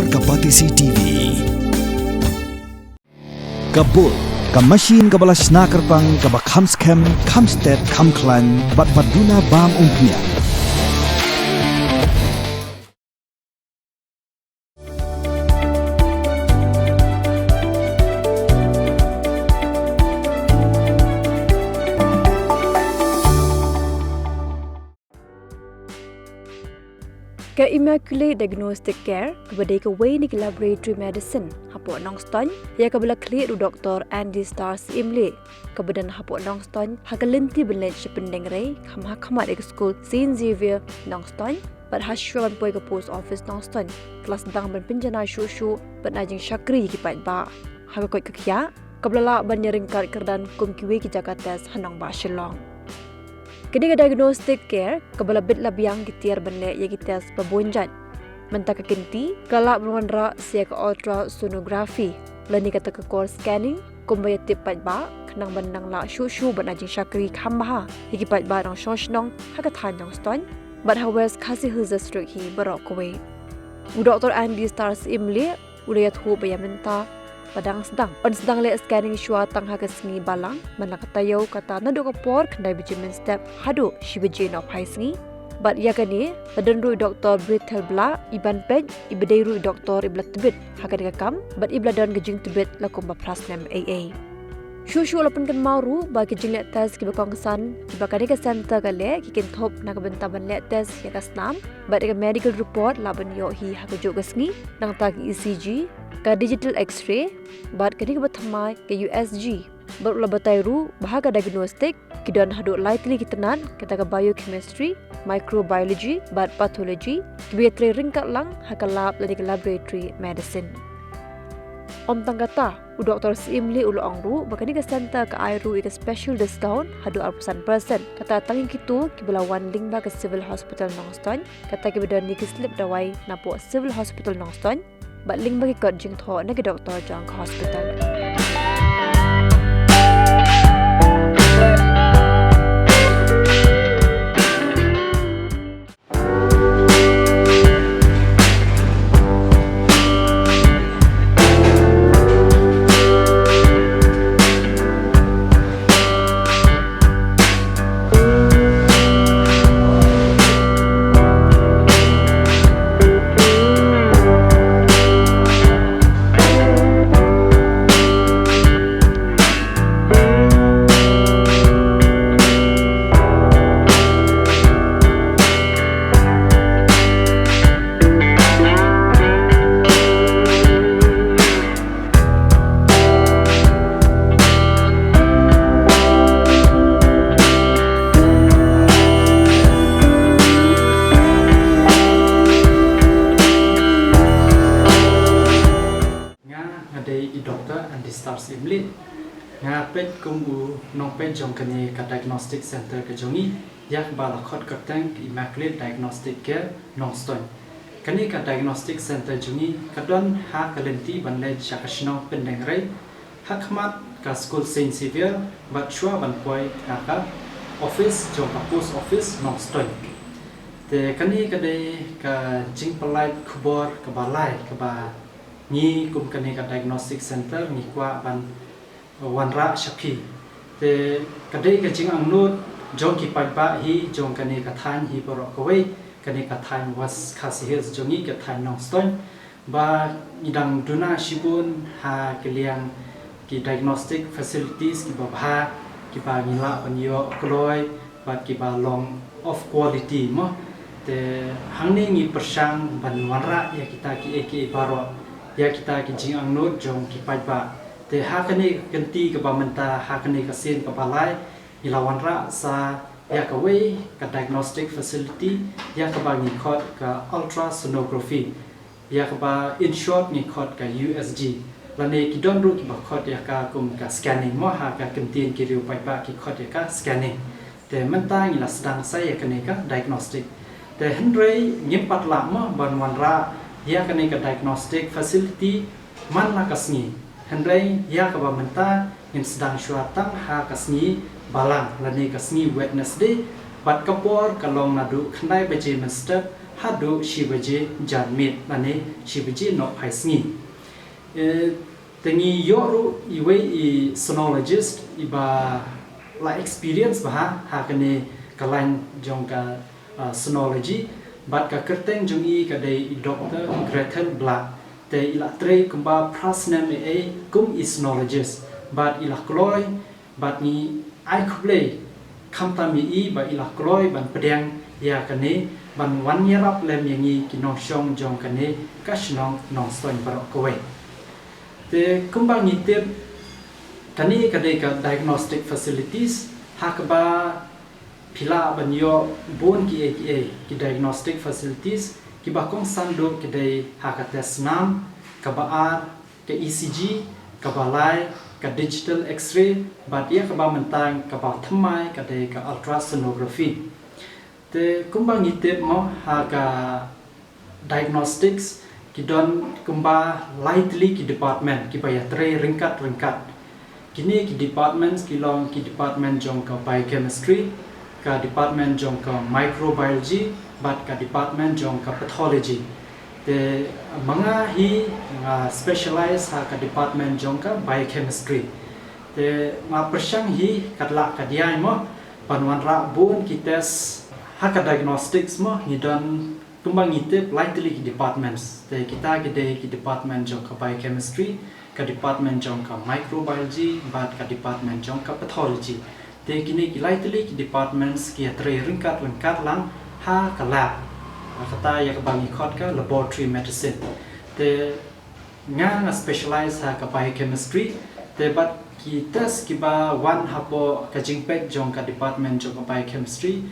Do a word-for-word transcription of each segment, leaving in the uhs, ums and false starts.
Ka Batesi T V. Ka Bull, ka machine kaba la shna kyrpang, kaba kham skhem, kham stet, kham khlaiñ, bad ba duna bam umphniang. Ka Immaculate Diagnostic Care, kaba dei kawei na ki laboratory medicine hapoh Nongstoiñ, ïa kaba la khlieh da u Doktor Andy Star Syiemlieh, kaba don hapoh Nongstoiñ, ha ka lynti ban leit sha Pyndengrei, kham ha khmat ïa ka skul Saint Xavier Nongstoiñ, bad ha shuwa ban poi ka post office Nongstoiñ, ka la sdang ban pynjanai shuh shuh bad ai jingshakri ïa ki paidbah ha ka koit ka khiah, kaba la lah ban ïaryngkat kyrdan kum kiwei ki jaka test ha nongbah Shillong. Kane ka diagnostic care, kaba la bit la biang ki tiar ban leh ïa ki test ba bun jait. Mynta ka kynti, ka la lah ban wanrah sa ïa ka ultrasonography, lane kata ka kor scanning, kumba ïa tip paidbah, khnang ban nang lah shuh shuh ban ai jingshakri kham bha ïa ki paidbah nongshong shnong ha ka thaiñ Nongstoiñ bad ha West Khasi Hills District hi baroh kawei. U Doktor Andy Star Syiemlieh u la ïathuh ba ïa mynta ba dang sdang, yn sdang leh scanning shuwa tang ha ka sngi Balang, man la ka taïew, kata naduh ka por khyndai baje mynstep haduh shi baje nohphai sngi. Bad ïa kane la don ruh i Doktor Bethel Blah iban peit, iba dei ruh i doktor iba la tbit ha kane ka kam, bad iba la don ka jingtbit la kumba phra snem eiei. Shuh shuh la pynkynmaw ruh ba ki jingleh test kiba kongsan kiba kane ka center ka leh, ki kynthup na ka bynta ban leh test ïa ka snam, bad ïa ka medical report lah ban ïoh hi ha kajuh ka sngi, nangta ka E C G, ka digital X-ray, bad kane kaba thymmai ka U S G. Bad u la batai ruh ba ha ka diagnostic ki don haduh lai tylli ki tnat, kata ka biochemistry, microbiology bad pathology, kiba ïatrei ryngkat lang ha ka lab lane ka laboratory medicine. Ym tang kata, u Doktor Syiemlieh u la ong ruh ba kane ka center ka ai ruh ïa ka special discount haduh arphew san percent, kata tang ïa kito kiba la wan lyngba ka Civil Hospital Nongstoiñ, kata kiba don ïa ki slip dawai napoh Civil Hospital Nongstoiñ, bad lyngba ki kot jingthoh na ki doktor jong ka hospital. Nga, nga dei i Doktor Andy Star Syiemlieh. Nga peit kum u nongpeit jong kane ka diagnostic center ka jong ngi, ïa kaba la khot kyrteng ka Immaculate Diagnostic Care Nongstoiñ. Kane ka diagnostic center jong ngi ka don ha ka lynti ban leit sha ka shnong Pyndengrei, ha khmat ka skul Saint Xavier, bad shuwa ban poi ha ka office jong ka post office Nongstoiñ. Te kane ka dei ka jingpyllait khubor kaba lai kaba ngi kum kane ka diagnostic center ngi kwah ban wanrah sha phi. Te ka dei ka jingangnud jong ki paidbah hi jong kane ka thaiñ hi baroh kawei, kane ka thaiñ West Khasi Hills jong ngi, ka thaiñ Nongstoiñ, ba ngi dang duna shibun ha ki liang ki diagnostic facilities kiba bha, kiba ngi lah ban ïoh kloi bad kiba long of quality mo. Te hangne ngi pyrshang ban wanrah ïa kita kiei kiei baroh, ïa kita ki jingangnud jong ki paidbah. Te ha kane ka kynti kaba mynta, ha kane ka sien kaba lai, ngi la wanrah sa ïa kawei ka diagnostic facility, ïa kaba ngi khot ka ultrasonography, ïa kaba in short ngi khot ka U S G. Lane ki don ruh kiba khot ïa ka kum ka scanning mo, ha ka kyntien ki riew paidbah ki khot ïa ka scanning. Te mynta ngi la sdang sa ïa kane ka diagnostic. Te hynrei ngim pat lah mo ban wanrah ïa kane ka diagnostic facility man la ka sngi. Hynrei ïa kaba mynta ngin sdang shuwa tang ha ka sngi Balang lane ka sngi Wednesday, bad ka por ka long naduh khyndai baje mynstep haduh shi baje janmiet lane shi baje nohphai sngi. Eh, te ngi ïoh ruh iwei i sonologist iba la experience bha ha kane ka line jong ka, ah, sonology, bad ka kyrteng jong i ka dei i Doktor Gretel Blah. Te i la trei kumba phra snem ei ei kum i sonologist, bad i la kloi, bad ngi ai khublei khamtam ïa i ba i la kloi ban pdiang ïa kane, ban wan ïarap lem ïa ngi ki nongshong jong kane ka shnong Nongstoiñ baroh kawei. Te kumba ngi tip, kane ka dei ka diagnostic facilities ha kaba phi lah ban ïoh bun kiei kiei ki diagnostic facilities. Kiba kongsan duh ki dei ha ka test snam, kaba ar ka E C G, kaba lai ka digital X-ray, bad ïa kaba mynta kaba thymmai ka dei ka ultrasonography. Te kumba ngi tip mo, ha ka diagnostics ki don kumba lai tylli ki department kiba ïatrei ryngkat ryngkat. Kine ki departments ki long ki department jong ka biochemistry, ka department jong ka microbiology, bad ka department jong ka pathology. Te ma nga hi nga specialize ha ka department jong ka biochemistry. Te nga pyrshang hi katba lah ka diai mo ban wanrah bun ki test. Ha ka diagnostics mo ngi don kumba ngi tip lai tylli ki departments. Te kita ki dei ki department jong ka biochemistry, ka department jong ka microbiology, bad ka department jong ka pathology. Te kine ki lai tylli ki departments ki ïatrei ryngkat ryngkat lang ha ka lab. Kata ïa kaba ngi khot ka laboratory medicine. Te nga nga specialize ha ka biochemistry. Te bad ki test kiba wan hapoh ka jingpeit jong ka department jong ka biochemistry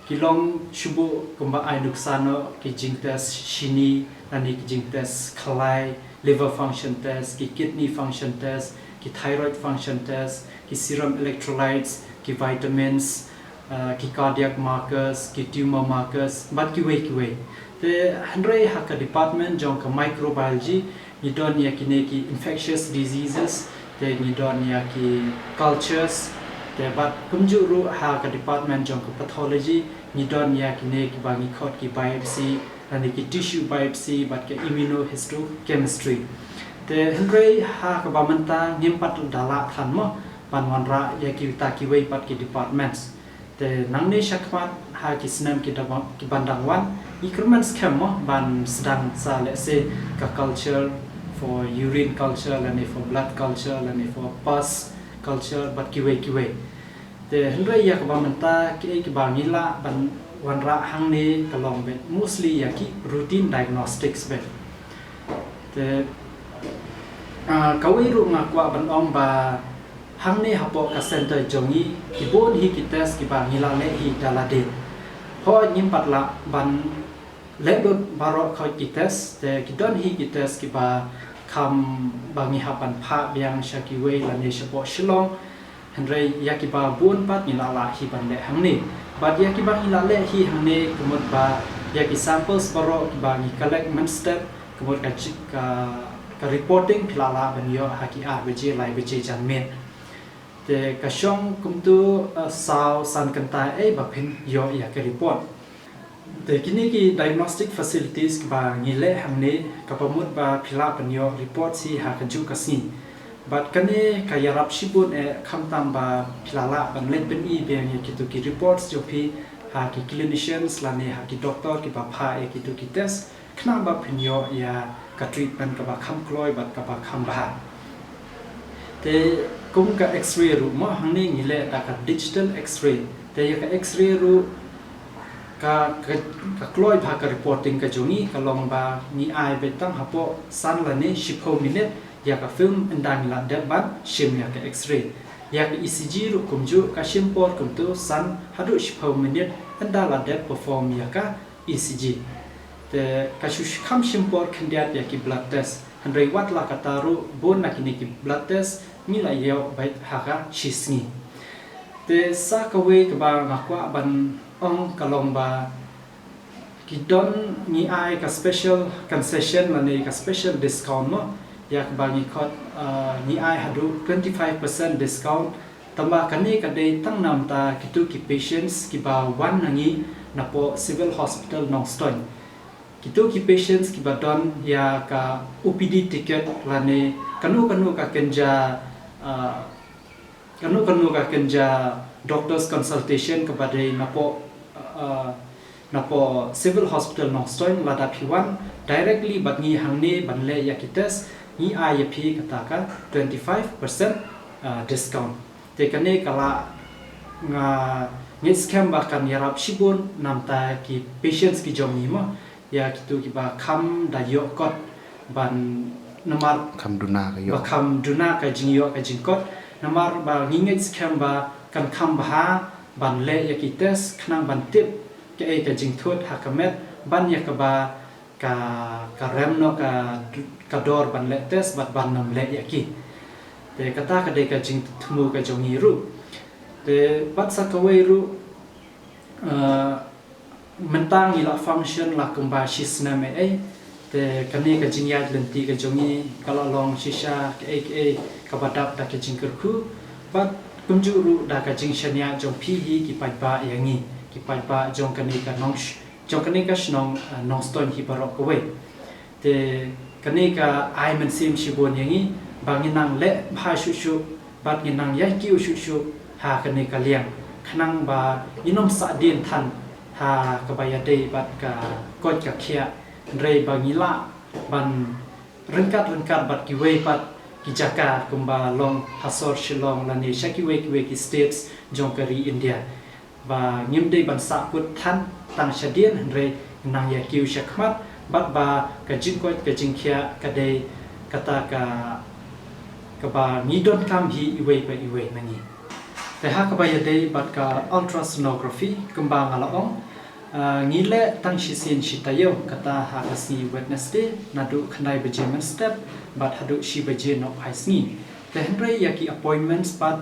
ki long shuh kumba ai nuksa noh ki jingtest shini, lane ki jingtest khlai, liver function test, ki kidney function test, ki thyroid function test, ki serum electrolytes, ki vitamins, ah, ki cardiac markers, ki tumor markers, bad kiwei kiwei. Te hynrei ha ka department jong ka microbiology ngi don ïa kine ki infectious diseases, te ngi don ïa ki cultures, te bad kumjuh ruh ha ka department jong ka pathology ngi don ïa kine kiba ngi khot ki biopsy, lane ki tissue biopsy, bad ka immunohistochemistry. Te hynrei ha kaba mynta ngim pat da lah than mo ban wanrah ïa kita kiwei pat ki departments. Te nangne shakhmat ha ki snem ki da-, ki ban dang wan, ngi kyrmen skhem mo ban sdang sa lehse ka culture for urine culture, lane for blood culture, lane for pus culture, bad kiwei kiwei. Te hynrei ïa kaba mynta kiei kiba ngi lah ban wanrah hangne ka long beit mostly ïa ki routine diagnostics beit. Te, ah, kawei ruh nga kwah ban ong ba hangne hapoh ka center jong ngi ki bun hi ki test kiba ngi lah leh hi da lade. Hooid ngim pat lah ban leh lut baroh khoit ki test, te ki don hi ki test kiba kham ba ngi hap ban phah biang sha kiwei lane shapoh Shillong. Hynrei ïa kiba bun pat ngi lah lah hi ban leh hangne. Bad ïa kiba ngi lah leh hi hangne ka mut ba ïa ki samples baroh kiba ngi collect mynstep, ka mut ka chi-, ka, ka reporting phi lah lah ban ïoh ha ki ar baje lai baje janmiet. Te ka shong kumtu, eh, saw san kynta ei ba phin ïoh ïa ka report. Te kine ki diagnostic facilities kiba ngi leh hangne, kaba mut ba phi lah ban ïoh report hi ha kajuh ka sngi. Bad kane ka ïarap shibun eh khamtam ba phi lah lah ban leit pyni biang ïa kitu ki reports jong phi ha ki clinicians lane ha ki doktor kiba phah ïa kitu ki test, khnang ba phin ïoh ïa ka treatment kaba kham kloi bad kaba kham bha. Te kum ka X-ray ruh mo, hangne ngi leh da ka digital X-ray. Te ïa ka X-ray ruh ka, ka, ka kloi bha ka reporting ka jong ngi ka long ba ngi ai beit tang hapoh san lane shiphew minit ïa ka film ynda ngi la dep ban shim ïa ka X-ray. Ïa ka E C G ruh kumjuh ka shim por kumtu san haduh shiphew minit ynda la dep perform ïa ka E C G. Te ka shu kham shim por khyndiat ïa ki blood test. Hynrei wat la katta ruh bun na kine ki blood test ngi la ïoh beit ha ka shi sngi. Te sa kawei kaba nga kwah ban ong ka long ba ki don ngi ai ka special concession lane ka special discount mo. Ïa kaba ngi khot, uh, ngi ai haduh twenty five percent discount. Tangba kane ka dei tang namar kitu ki patients kiba wan na ngi napoh Civil Hospital Nongstoiñ. Kito ki patients kiba don ïa ka O P D ticket lane kano kano ka kynja, ah, kano kano ka kynja doctor's consultation kaba dei napoh, ah, napoh Civil Hospital Nongstoiñ, lada phi wan directly bad ngi hangne ban leh ïa ki test, ngi ai ïa phi kata ka twenty five percent, ah, discount. Te kane ka la nga ngeit skhem ba kan ïarap shibun namar ki patients ki jong ngi mo. Ïa kito kiba kham da ïoh kot ban namar kham duna ka ïoh, ba kham duna ka jingïoh ka jingkot. Namar ba ngi ngeit skhem ba kan kham bha ban leh ïa ki test khnang ban tip kaei ka jingthut ha ka met ban ïa kaba ka, ka rem noh ka, ka dor ban leh test bad ban nym leh ïa ki. Te kata ka dei ka jingthmu ka jong ngi ruh. Te bad sa kawei ruh, eh, mynta ngi la function la kumba shi snem ei ei. Te kane ka jingïaid lynti ka jong ngi ka la long shisha kaei kaei kaba dap da ka jingkyrkhu. Bad kumjuh ruh da ka jingshaniah jong phi hi ki paidbah ïa ngi, ki paidbah jong kane ka nong jong kane ka shnong, ah, Nongstoiñ hi baroh kawei. Te kane ka ai mynsiem shibun ïa ngi ba ngin nang leh bha shuh shuh bad ngin nang ïai kiew shuh shuh ha kane ka liang khnang ba ngin ym sah dien than ha kaba ïadei bad ka koit ka khiah, hynrei ba ngi lah ban ryngkat ryngkat bad kiwei pat ki jaka kumba long ha sor Shillong lane sha kiwei kiwei ki states jong ka ri India. Ba ngim dei ban sahkut than tang shadien, hynrei nang ïa kiew shakhmat bad ba ka jingkoit ka jingkhiah ka dei kata ka, kaba ngi donkam hi iwei pa iwei na ngi. Te ha kaba ïadei bad ka ultrasonography kumba nga la ong, ah, ngi leh tang shisien shi taïew, kata ha ka sngi Wednesday naduh khyndai baje mynstep bad haduh shi baje nohphai sngi. Te hynrei ïa ki appointments pat,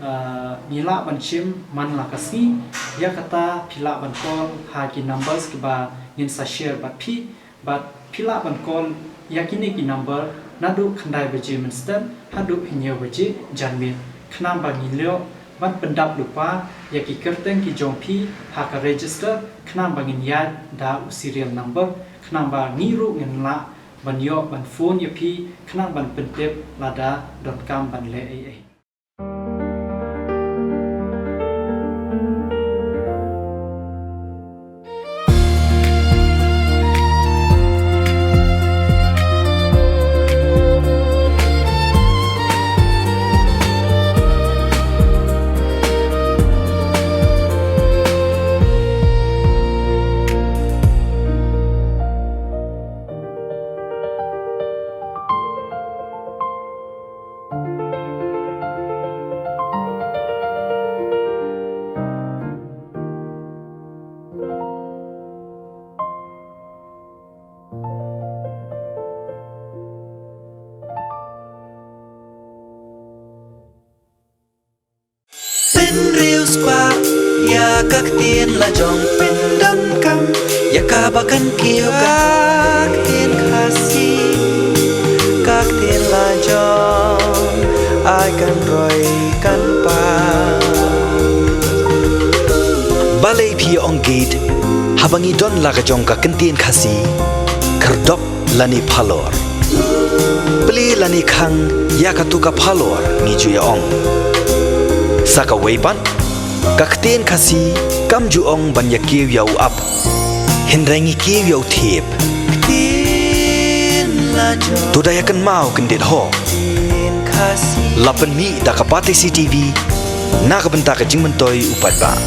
ah, ngi lah ban shim man la ka sngi. Ïa kata phi lah ban call ha ki numbers kiba ngin sa share bad phi, bad phi lah ban call ïa kine ki number naduh khyndai baje mynstep haduh hynñiew baje janmiet khnang ba ngin ïoh ban pyndap lypa ïa ki kyrteng ki jong phi ha ka register khnang ba ngin ïaid da u serial number khnang ba ngi ruh ngin lah ban ïoh ban phone ïa phi khnang ban pyntip lada donkam ban leh ei ei. Pynriewspah ïa ka ktien la jong, pyndonkam ïa kaba kan kiew ka ktien Khasi, ka ktien la jong, ai kan roi kan pan. Balei phi ong gate haba ngi don la ka jong ka ktien Khasi? Khyrdop lane phalor, plie lane khang ïa katu ka phalor ngi ju ïa ong. Sa kawei pat, ka ktien Khasi kam ju ong ban ïa kiew ïa u ap, hynrei ngi kiew ïa u thiep. To da ïa kynmaw kyndit ho. La pynmih da ka Batesi TV na ka bynta ka jingmyntoi u paidbah.